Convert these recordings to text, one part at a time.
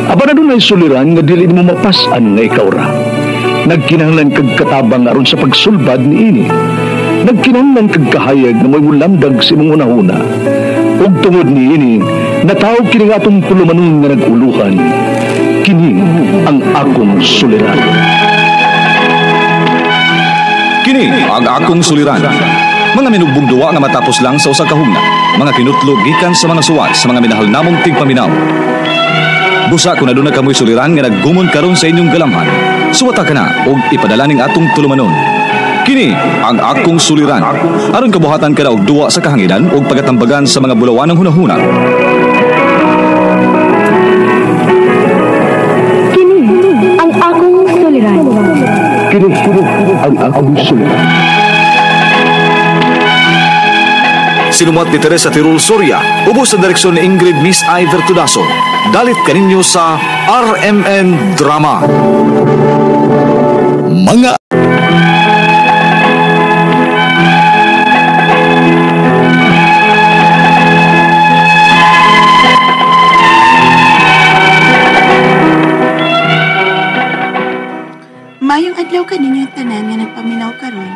Apan adunay suliran nga dili nimo mapas-an nga ikaw ra. Nagkinahanglan kag katabang aron sa pagsulbad niini. Nagkinahanglan kag kahayag nga mo'y mulamdag sa imong hunahuna. Ug tungod niini, natawag kini nga atong tulumanon nga nag-uluhan. Kini ang akong suliran. Kini ang akong suliran. Mga minugbong duwa nga matapos lang sa usa ka hugna. Mga kinutlog gikan sa mga suwat sa mga minahal namong tigpaminaw. Busa kung aduna kamoy suliran nga naggumon karon sa inyong galamhan, suwata ka na og ipadala ning atong tulumanon. Kini ang akong suliran. Aron kabuhatan ka na og duwa sa kahanginan og pagatambagan sa mga bulawanang hunahuna. Kini ang akong suliran. Kini ang akong suliran. Sinumuat ni Teresa Tirul Soria, ubos sa direksyon ni Ingrid Miss Iver Tudaso. Dalit kaninyo sa RMN Drama. Mga Mayong adlaw kaninyo tanan nga nagpaminaw karon,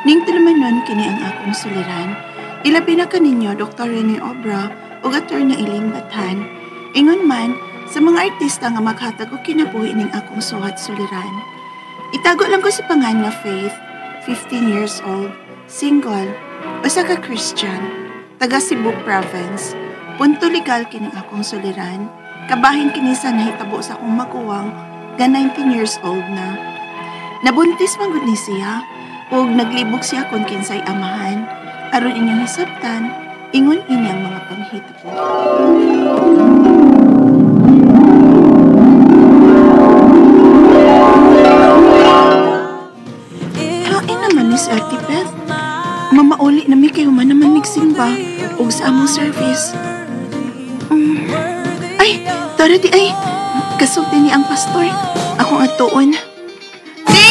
ning tulumanon kini ang akong suliran. Ilabi na kaninyo Dr. Rene Obra ug Attorney Eileen Bathan. Ingon man sa mga artista nga maghatag og kinabuhi ning akong suhat suliran. Itago lang ko si pangan nga Faith, 15 years old, single, usa ka Christian, taga Cebu Province. Punto legal kining akong suliran. Kabahin kini sa nahitabo sa akong maguwang nga 19 years old na. Nabuntis man gud ni siya ug naglibog siya kon kinsay amahan. Aron inyong hisabtan, ingon ini ang mga panghitabo. Hain naman ni si Ate Beth. Mamauli na mi kayo man naman nagsimba og sa among service. Ay, tara di ay. Kasulti ni ang pastor. Akong atuon. Di!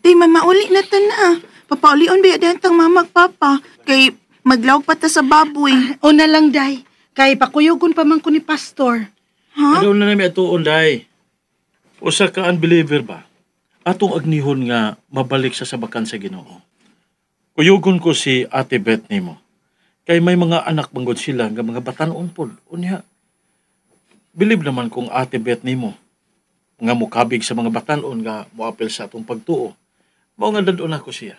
Di, mamauli na ta na. Papaulion ba yan tang mama ug papa? Kay maglawag pa ta sa baboy. Una lang, Day. Kay pakuyugon pa man ko ni pastor. Ha? Ano na namin atuon, Day? Usa ka unbeliever ba? Atong agnihon nga mabalik sa sabakan sa Ginoo. Kuyugon ko si Ate Beth nimo. Kay may mga anak manggod sila nga mga batan-on pod. Unya, believe naman kung Ate Beth nimo nga mukabig sa mga batan-on nga moapil sa atong pagtuo. Mao nga dadon ako siya.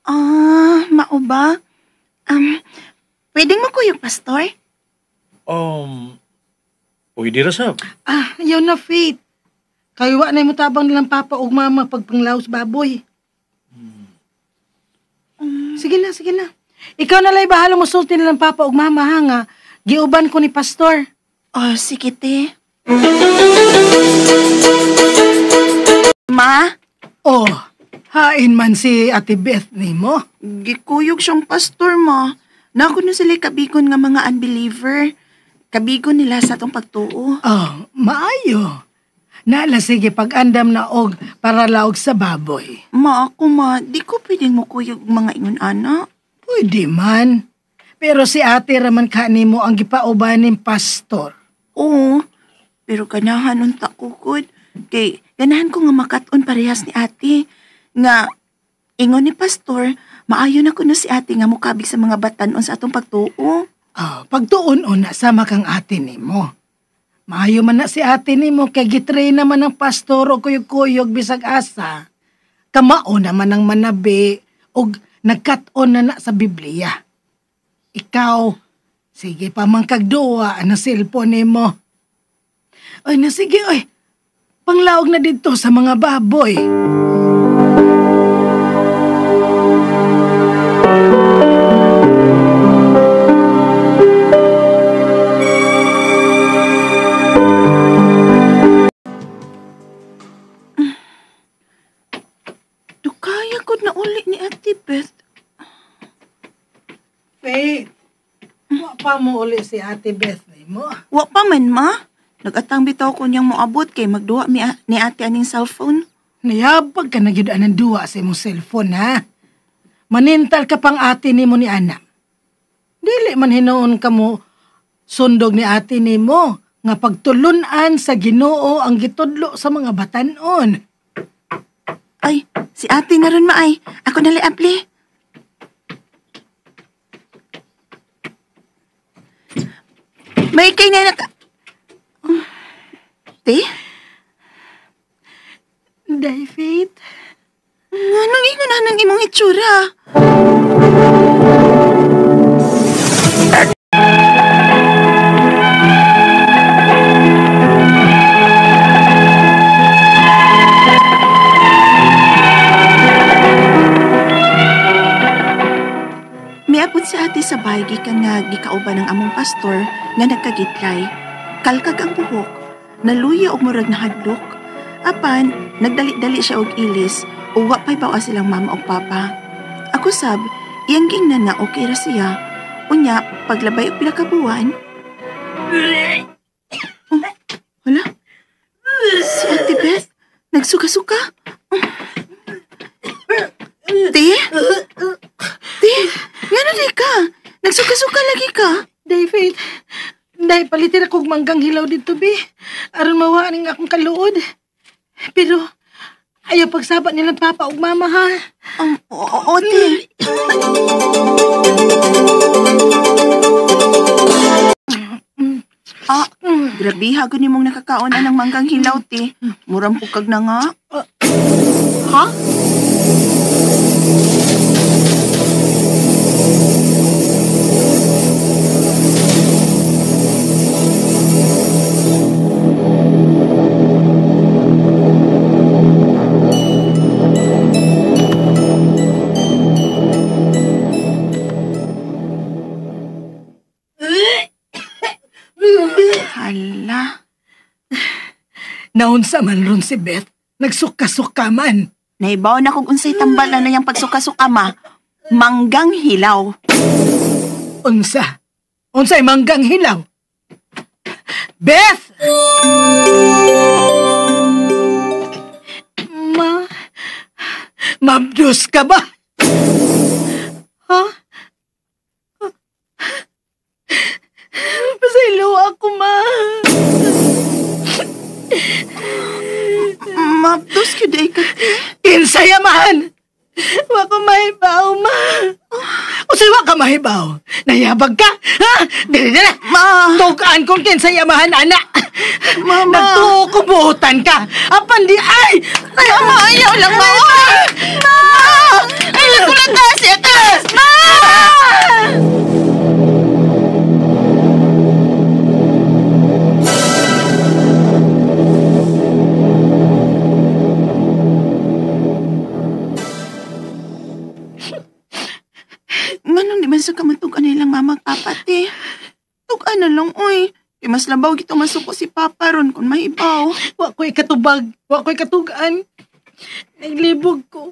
Ah, mao ba? Pwedeng makuyog, pastor? Pwede ra sab. Ah, ayaw na, Faith. Kay wa na mo tabang nilang papa ug mama pagpanglaos baboy. Sige na, sige na. Ikaw na lang bahala mo sulti nilang papa ug mama ha nga. Giuban ko ni pastor. Oh, sige te. Ma? Oh, hain man si Ate Beth nimo. Gikuyog siyang pastor mo. Nako na sila kabigon nga mga unbeliever. Kabigon nila sa atong pagtuo. Oh, maayo. Nala sige pag-andam na og para laog sa baboy. Ma, ako ma, di ko pwedeng mukuyog mga ingon ana. Pwede man. Pero si ate raman ka nimo ang gipauban ning pastor. Oo, pero ganahan unta ko gud. Kay ganahan ko nga makat-on parehas ni ate. Nga ingon ni pastor, maayo na kuno si ate nga mukabig sa mga batan-on sa atong pagtuo. Oh, pagtuon una sama kang ate nimo. Maayo man na si ate nimo kay gitrain naman ng pastor o kuyog-kuyog bisag asa. Kamao naman ang manabi og nagkat-on na na sa Biblia. Ikaw, sige pa man kagduwa ang cellphone nimo. Oy na sige oy. Panglaog na didto sa mga baboy. Dukaya ko na uli ni Ate Beth. Faith, wa pa mo uli si Ate Beth nimo. Wa pa man, ma. Nagatang bitaw ko niyang moabot kay magduwa mi ni ate aning cellphone. Nayabag ka na gyud anang duwa sa imong cellphone, ha? Manintal ka pang ate nimo ni Ana. Dili man hinuon ka mo sundog ni ate nimo nga pagtulunan sa Ginoo ang gitudlo sa mga batan-on. Ay, si ate na ron maay. Ako nali apli. May kay na naka... Te? Day, Faith. Anong ingon na ng imong itsura? Miabot si ate sa bahay gikan nga gikauban ng among pastor nga nagkagitlay. Kalkag ang buhok, naluya og murag nahadlok. Apan, nagdali-dali siya og ilis ug wa pay bawa silang mama og papa. Ako sab, iyang giingnan nga okay ra siya. Unya, paglabay og pila ka buwan. Oh, hala? Si Ate Beth, nagsuka-suka. Te? Te, ngano di ka? Nagsuka-suka lagi ka. Day, Faith. Day, palitin akong manggang hilaw dito, bi. Aron mawa ning akong kaluod. Pero, ayaw pagsaba nilang papa ug mama, ha? Oo, te. Ah, grabe, hago ni mong nakakaon anang manggang hilaw, te. Murang pukag na nga. Ha? Hala. Naunsa man ron si Beth, nagsuka-suka man. Naibaw na kung unsay tambal na niyang pagsuka-suka ma. Manggang hilaw. Unsa? Unsay manggang hilaw? Beth! Ma, mabdus ka ba? Ha? Pasaylo ako, ma. Mabdos ka day ka. Kinsaya man! Wa ko mahibaw, ma. Usay wa ka mahibaw. Nayabag ka? Ha? Dili na. Ma! Tukaan kong kinsaya mahan, anak. Mama! Nagtuo ko buhutan ka. Apan di ay! Ay, ma! Ayaw lang, ma! Ma! Ay, nagulat na si Atas! Ma! Nganong di man sa kamatugan nilang mama at papa, te? Tugan na lang, uy. Kay mas labaw gito masuko si papa ron kung mahibaw. Wa ko'y katubag. Wa ko'y katugan. Naglibog ko.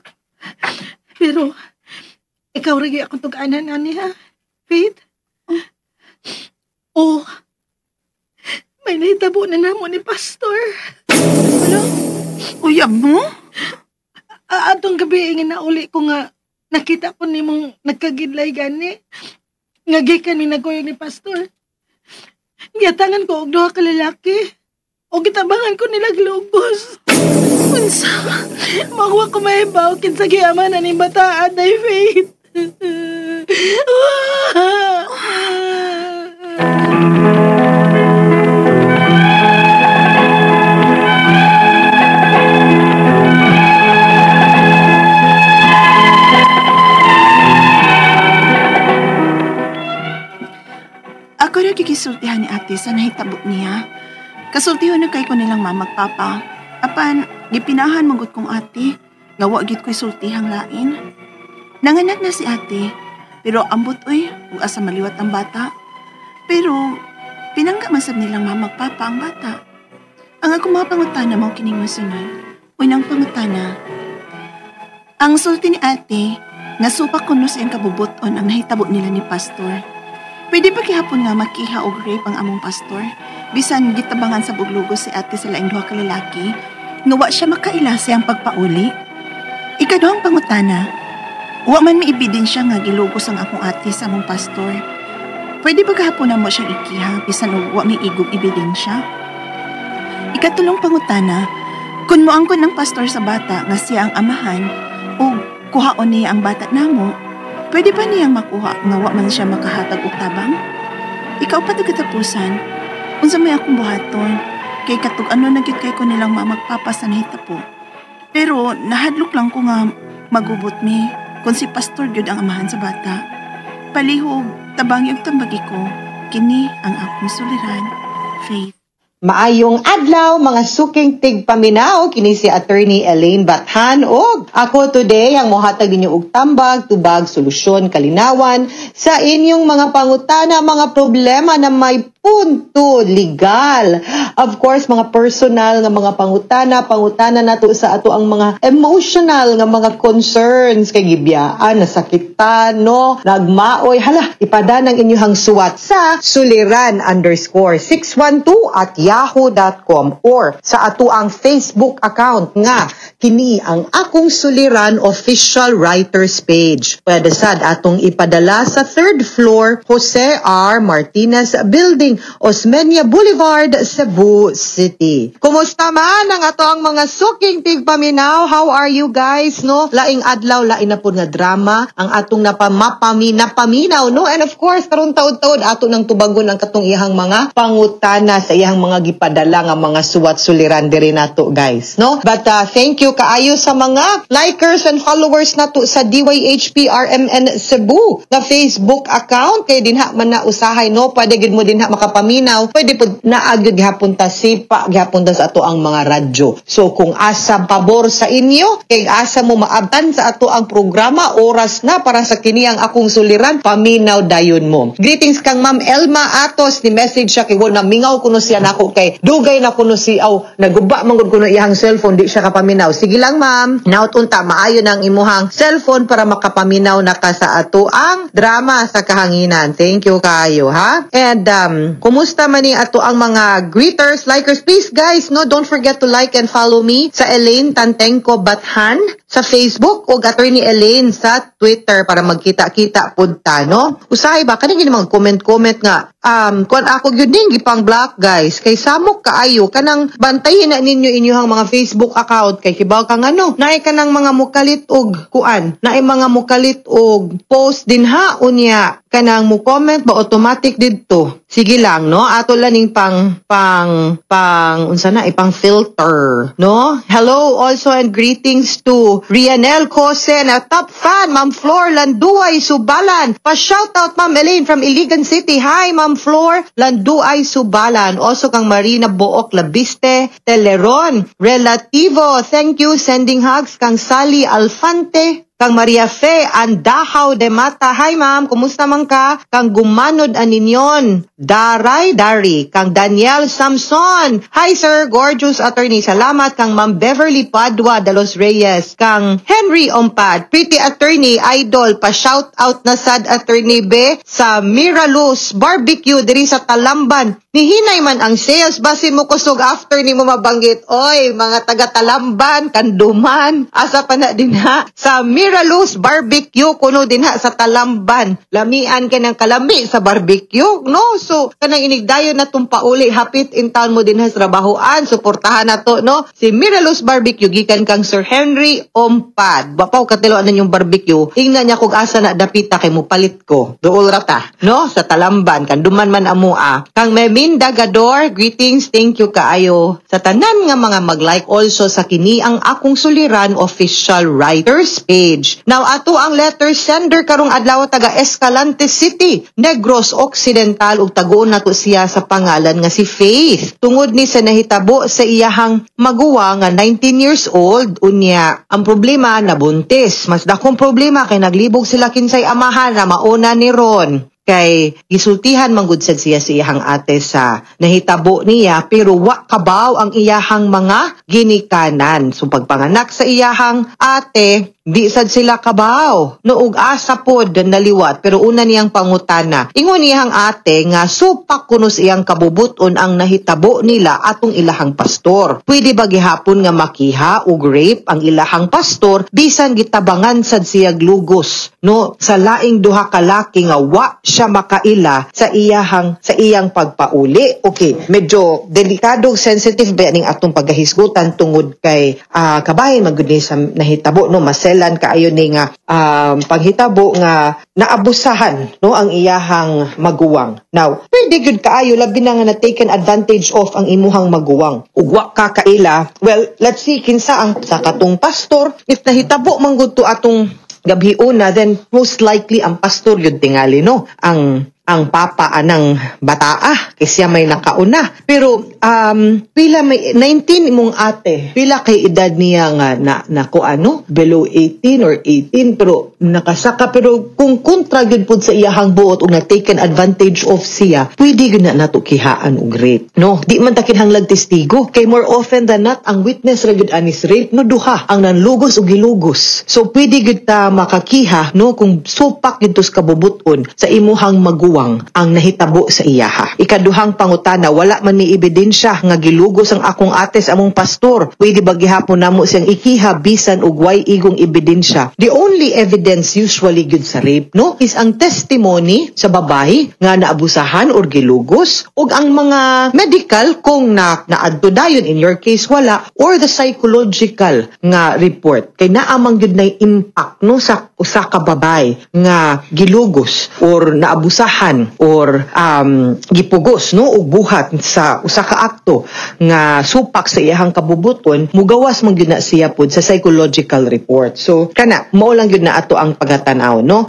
Pero, ikaw rin akong tuganan, ani, ha? Faith? Oh, may nahitabo na namo ni Pastor. Wala? Uyab mo? Atong gabi, nga nauli ko nga nakita ko ni mong nagkagidlay gani. Nga gikan mi nagkuyog ni Pastor. Giatangan ko og duha ka lalaki. O gitabangan ko nila globos. Unsa? Makuha ko mahibaw kinsa giaman ani bataan day Faith. Ako rin kikisultihan ni ate sa nahitabo niya. Kasultihon na kay ko nilang mama at papa. Apan, gipinahan manggut kong ate. Nga wa gid ko'y sultihang lain. Nanganak na si ate, pero ambot oy, ug asa maliwat ang bata. Pero, pinangga man sab nilang mama at papa ang bata. Ang akong mga pangutana mao kining mosunod. Unang pangutana. Ang sulti ni ate, nasupa kuno sa iyang kabubuton ang nahitabo nila ni Pastor. Pwede ba gihapon nga makiha og rape ang among pastor? Bisan gitabangan sa buglugos si ate sa laing duha ka lalaki, Nga wa siya makaila sa iyang pagpauli? Ikaduhang pangutana, wa man may ebidensya nga gilugos ang akong ate sa among pastor. Pwede ba gahapon namo siyang ikiha bisan og wa may igong ebidensya? Ikatulong pangutana, kung moangkon ng pastor sa bata nga siya ang amahan o kuhaon niya ang bata namo, pwede ba niyang makuha nga wa man siya makahatag og tabang? Ikaupat ug katapusan, unsa may akong buhaton kay katug ano na gyud kay ko nilang mamagpapa sa nahitabo? Pero nahadlok lang ko nga magubot mi kung si pastor gyud ang amahan sa bata. Palihog, tabangi og tambagi ko. Kini ang akong suliran. Faith. Maayong adlaw, mga suking tigpaminaw, kini si Attorney Elaine Bathan og ako today ang mohatag ninyo og tambag, tubag, solusyon, kalinawan sa inyong mga pangutana, mga problema na may punto legal. Of course, mga personal nga mga pangutana, pangutana nato sa ato ang mga emotional nga mga concerns kay gibiyaan, nasakitan, no, nagmaoy, hala, ipadala ang inyong suwat sa suliran_612@yahoo.com or sa ato ang Facebook account nga kini ang Akong Suliran Official Writers Page. Pwede sad atong ipadala sa third floor, Jose R. Martinez Building, Osmeña Boulevard, Cebu City. Kumusta man ang ato ang mga suking tigpaminaw? How are you guys, no? Laing adlaw, lain na po nga drama ang atong napaminaw, no? And of course, karon taud-taud ato nang tubagon ang katong iyahang mga pangutana sa iyahang mga gipadala nga mga suwat suliran diri nato, guys, no? But thank you kaayo sa mga likers and followers nato sa DYHP RMN Cebu nga Facebook account kay dinha man na usahay, no? Pwede gid mo dinha makapaminaw, pwede pud naa gyud gihapon ta sipa gihapon ta sa ato ang mga radyo. So kung asa pabor sa inyo, kay asa mo maabtan sa ato ang programa, oras na para sa kini ang Akong Suliran, paminaw dayon mo. Greetings kang Ma'am Elma Atos, ni message siya kay na mingaw kuno siya nako kay dugay na kuno si aw naguba man gud kuno iyang cellphone, di siya kapaminaw. Sige lang, ma'am, naut unta maayo nang imuhang cellphone para makapaminaw na ka sa ato ang drama sa kahanginan. Thank you kayo, ha. And kumusta man ni ato ang mga greeters, likers? Please guys, no, don't forget to like and follow me sa Elaine Tantengco Bathan sa Facebook o Attorney Elaine sa Twitter para magkita-kita pud ta, no? Usahay ba kaning mga comment-comment nga kuan, ako gyud ning gipang block, guys, kay samok kaayo. Kanang bantayin na ninyo inyong mga Facebook account kay kibaw kang ano, naay kanang mga mukalit og kuan, naay mga mukalit og post dinha, unya kanang mo comment ba automatic didto. Sige lang, no, ato lang ning pang pang pang unsa na, ipang filter, no? Hello also and greetings to Rianel Cose na top fan, Ma'am Flor Landuay Subalan. Pa shoutout, Ma'am Elaine from Iligan City. Hi, Ma'am Flor Landuay Subalan. Also kang Marina Book Labiste Teleron Relativo, thank you. Sending hugs kang Sally Alfante, kang Maria Fe Andahaw de Mata. Hi ma'am, kumusta man ka? Kang Gumanod Aninyon. Daray Dari. Kang Daniel Samson. Hi sir, gorgeous attorney. Salamat kang Ma'am Beverly Padua de los Reyes. Kang Henry Ompad. Pretty attorney, idol. Pa shout out na sad, attorney B, sa Miraluz Barbecue diri sa Talamban. Nihinay man ang sales, basin mo kusog after ni mo mabanggit. Oy, mga taga Talamban, Kanduman, asa pa na dinha sa Miraluz Barbecue kuno dinha sa Talamban. Lamian kay ng kalami sa barbecue, no? So kanang inigdayon na tung pauli, hapit in town mo dinha sa trabahoan, suportahan na to, no? Si Miraluz Barbecue gikan kang Sir Henry Ompad. Bapaw katiloan yung barbecue. Ingnan niya kung asa na dapita kay mo palit ko. Duol ra ta, no? Sa Talamban, Kanduman man amoa. Kang Meminda Gador, greetings, thank you kaayo sa tanan nga mga mag-like also sa kini ang Akong Suliran Official Writers Page. Now ato ang letter sender karong adlaw taga Escalante City, Negros Occidental ug taguon nato siya sa pangalan nga si Faith. Tungod ni sa nahitabo sa iyahang maguwa nga 19 years old, unya ang problema nabuntis. Mas dakong problema kay naglibog sila kinsay amahan na mauna ni ron kay gisultihan manggod sad siya sa iyahang ate sa nahitabo niya, pero wa kabaw ang iyahang mga ginikanan. So pagpanganak sa iyahang ate, Di sad sila kabaw. No, ug asa pod naliwat, pero una niyang pangutana. Ingon niyang ate nga supak kuno sa iyang kabubuton ang nahitabo nila atong ilahang pastor. Pwede ba gihapon nga makiha og rape ang ilahang pastor bisan gitabangan sad siya lugos, no, sa laing duha ka laki nga wa siya makaila sa iyang pagpauli? Okay, medyo delikado, sensitive ba ning atong pagkahisgutan tungod kay kabahin man gud ni sa nahitabo, no, maselan kaayo ni nga panghitabo nga naabusahan, no, ang iyahang maguwang. Now, pwede gyud kaayo, labi na nga na taken advantage of ang imuhang maguwang ug wa ka kaila. Well, let's see kinsa ang sa katong pastor. If nahitabo man gud to atong gabi una, then most likely ang pastor yun tingali, no, ang papa anang bataa kay siya may nakauna. Pero pila may 19 imong ate, pila kay edad niya nga na nako ano, below 18 or 18, pero nakasaka? Pero kung kontra gyud pud sa iyahang buot ug na taken advantage of siya, pwede gyud na nato kihaan og rape, no? Di man ta kinahanglag testigo kay more often than not ang witness ra gyud anis rape, no, duha, ang nanlugos ug gilugos. So pwede gyud ta makakiha, no, kung supak gyud sa kabubuton sa imuhang maguwang ang nahitabo sa iyaha. Ikaduhang pangutana, wala man ni ebidensya nga gilugos ang akong ate sa among pastor. Pwede ba gihapon namo siyang ikiha bisan og way igong ebidensya? The only evidence usually gyud sa rape, no, is ang testimony sa babae nga naabusahan or gilugos ug ang mga medical kung na naadto dayon, in your case wala, or the psychological nga report kay naa man gyud nay impact, no, sa usa ka babae nga gilugos or naabusahan or gipugos, no, og buhat sa usa ka akto nga supak sa iyahang kabubuton, mugawas man gyud na siya pud sa psychological report. So kana mao lang gyud na ato ang pagatan-aw, no.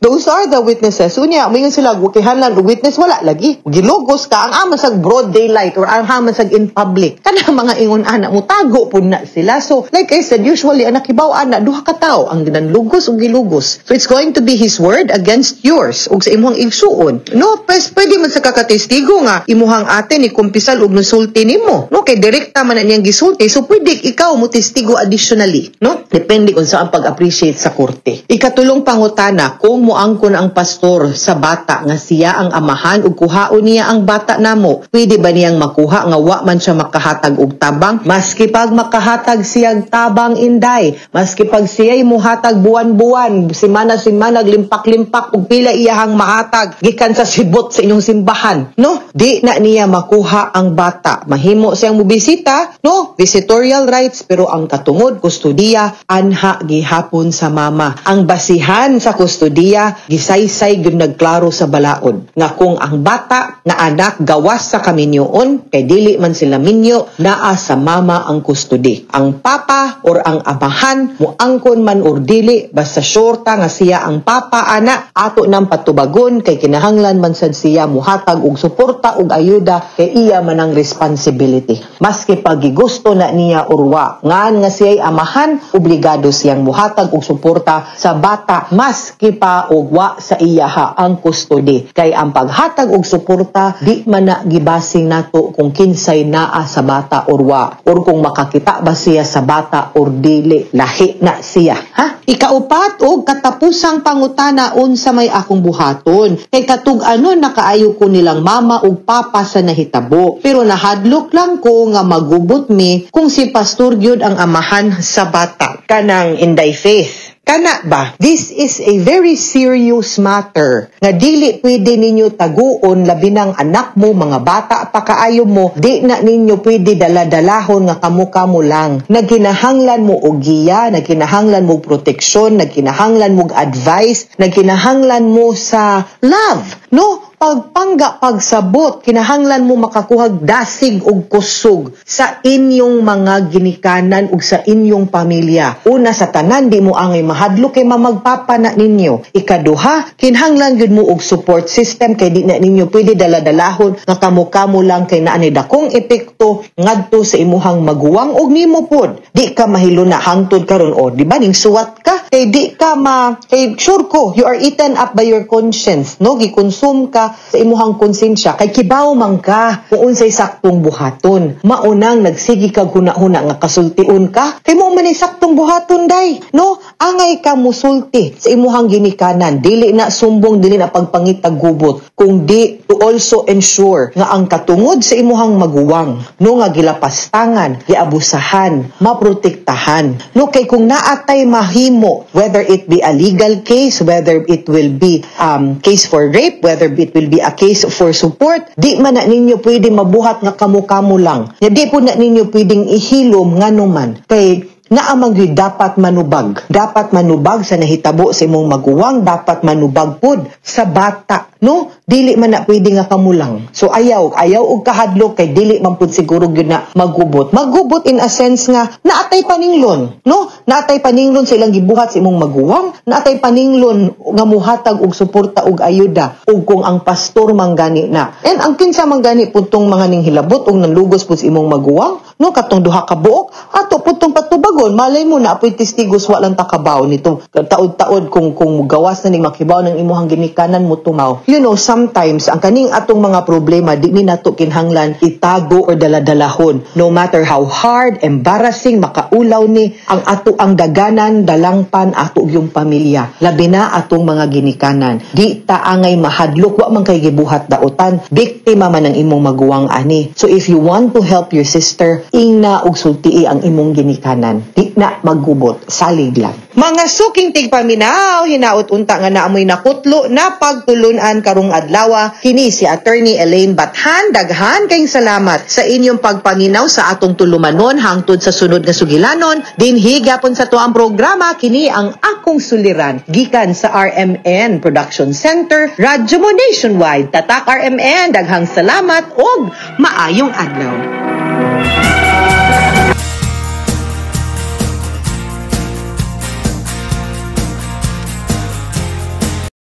Those are the witnesses. Unya moingon sila kinahanglan og witness, wala lagi. Gilugos ka ang ama sa broad daylight or ang ama sa in public, kana mga ingon ana mo tago pud na sila. So like I said, usually ang nakibaw ana duha ka tawo, ang ginanlugos ug gilugos. So it's going to be his word against yours ug sa imong igsuon, no. Pwes pwede man sa kakatestigo nga imuhang ate ni kumpisal ug nusulti nimo, no, kay direkta man na niyang gisulti. So pwede ikaw mo testigo additionally, no, depende kung saan pag-appreciate sa korte. Ikatulong pangutana, kung moangkon ang pastor sa bata nga siya ang amahan ug kuhaon niya ang bata namo, pwede ba niyang makuha nga wa man siya makahatag og tabang? Maski pag makahatag siyang tabang, inday, maski pag siya'y muhatag buwan-buwan, simana-simana, limpak-limpak ug pila iyahang mahatag gikan sa sibot sa inyong simbahan, no, di na niya makuha ang bata. Mahimo siyang mobisita, no, visitorial rights, pero ang katungod kustudiya anha gihapon sa mama. Ang basihan sa kustudiya gisaysay gyud, nagklaro sa balaod nga kung ang bata na anak gawas sa kaminyoon, kay dili man sila minyo, naa sa mama ang kustodi. Ang papa or ang amahan, muangkon man or dili, basta sure ta nga siya ang papa ana, ato nang patubagon kay kinahanglan man sad siya muhatag og suporta ug ayuda kay iya man ang responsibility. Maski pagigusto na niya or wa, ngan nga siya'y amahan, obligado siyang muhatag og suporta sa bata maski pa og wa sa iyaha ang custody. Kay ang paghatag og suporta di man na gibasing nato kung kinsay naa sa bata or wa or kung makakita ba siya sa bata or dili, lahi na siya, ha. Ikaupat og katapusang pangutana, unsa may akong buhaton kay katug-anon nakaayo ko nilang mama ug papa sa nahitabo, pero nahadlok lang ko nga magubot mi kung si pastor gyud ang amahan sa bata? Kanang Inday Faith. Kana ba? This is a very serious matter nga dili pwede ninyo taguon, labi ng anak mo, mga bata pa kaayo mo, di na ninyo pwede dala-dalahon nga kamo-kamo lang. Nagkinahanglan mo og giya, nagkinahanglan mo og proteksyon, nagkinahanglan mo og advice, nagkinahanglan mo sa love, no? Pagpangga, pagsabot, kinahanglan mo makakuhag dasig og kusog sa inyong mga ginikanan ug sa inyong pamilya. Una sa tanan, di mo angay mahadlok kay mamagpapa na ninyo. Ikaduha, kinahanglan gyud mo og support system kay di na ninyo pwede dala-dalahon nga kamo-kamo lang kay naa ni dakong epekto ngadto sa imuhang maguwang og nimo pod. Di ka mahiluna hangtod karon o di ba ning suwat ka kay di ka ma kay sure ko you are eaten up by your conscience, no, gikonsume ka sa imuhang konsensya kay kibaw man ka kung unsay saktong buhaton. Maunang nagsige kag huna-huna nga kasultion ka kay mo man ay saktong buhaton, day, no. Angay ka musulti sa imuhang ginikanan. Dili na sumbong, dili na pagpangitag gubot, kung di to also ensure nga ang katungod sa imuhang maguwang, no, nga gilapastangan, giabusahan, maprotektahan, no? Kay kung naatay mahimo, whether it be a legal case, whether it will be case for rape, whether it will be a case for support, di man na ninyo pwede mabuhat nga kamo-kamo lang. Nya di po na ninyo pwedeng ihilom nganuman kay naa man gyud dapat manubag. Dapat manubag sa nahitabo sa imong maguwang, dapat manubag pud sa bata, no? Dili man na pwede nga kamo lang. So ayaw, ayaw og kahadlok kay dili man pud siguro gyud na magubot. Magubot in a sense nga naatay paninglon, no? Naatay paninglon sa ilang gibuhat sa imong maguwang, naatay paninglon nga muhatag og suporta og ayuda ug kung ang pastor man gani na. And ang kinsa man gani pud tong mga ning hilabot og nanlugos pud sa imong maguwang, no, katong duha ka buok, ato pud tong patubagon, malay mo na apoy testigos, wa lang ta kabaw nito. Taod-taod kung gawas na ning makibaw ng imuhang ginikanan mo tumaw. Sometimes ang kaning atong mga problema, di ni nato kinahanglan itago or daladalahon. No matter how hard, embarrassing, makaulaw ni ang ato ang daganan, dalangpan ato yung pamilya. Labi na atong mga ginikanan. Di ta angay mahadlok, wa man kay gibuhat daotan, biktima man ang imong maguwang ani. So if you want to help your sister, ingna og sultii ang imong ginikanan. Di na maggubot, salig lang. Mga suking tigpaminaw, hinaot unta nga naamoy nakutlo na pagtulunan karong adlaw. Kini si Attorney Elaine Bathan. Daghan kayong salamat sa inyong pagpaminaw sa atong tulumanon hangtod sa sunod nga sugilanon. Dinhi gyapon sa tuang programa, kini ang Akong Suliran. Gikan sa RMN Production Center, Radyo Mo Nationwide. Tatak RMN, daghang salamat og maayong adlaw.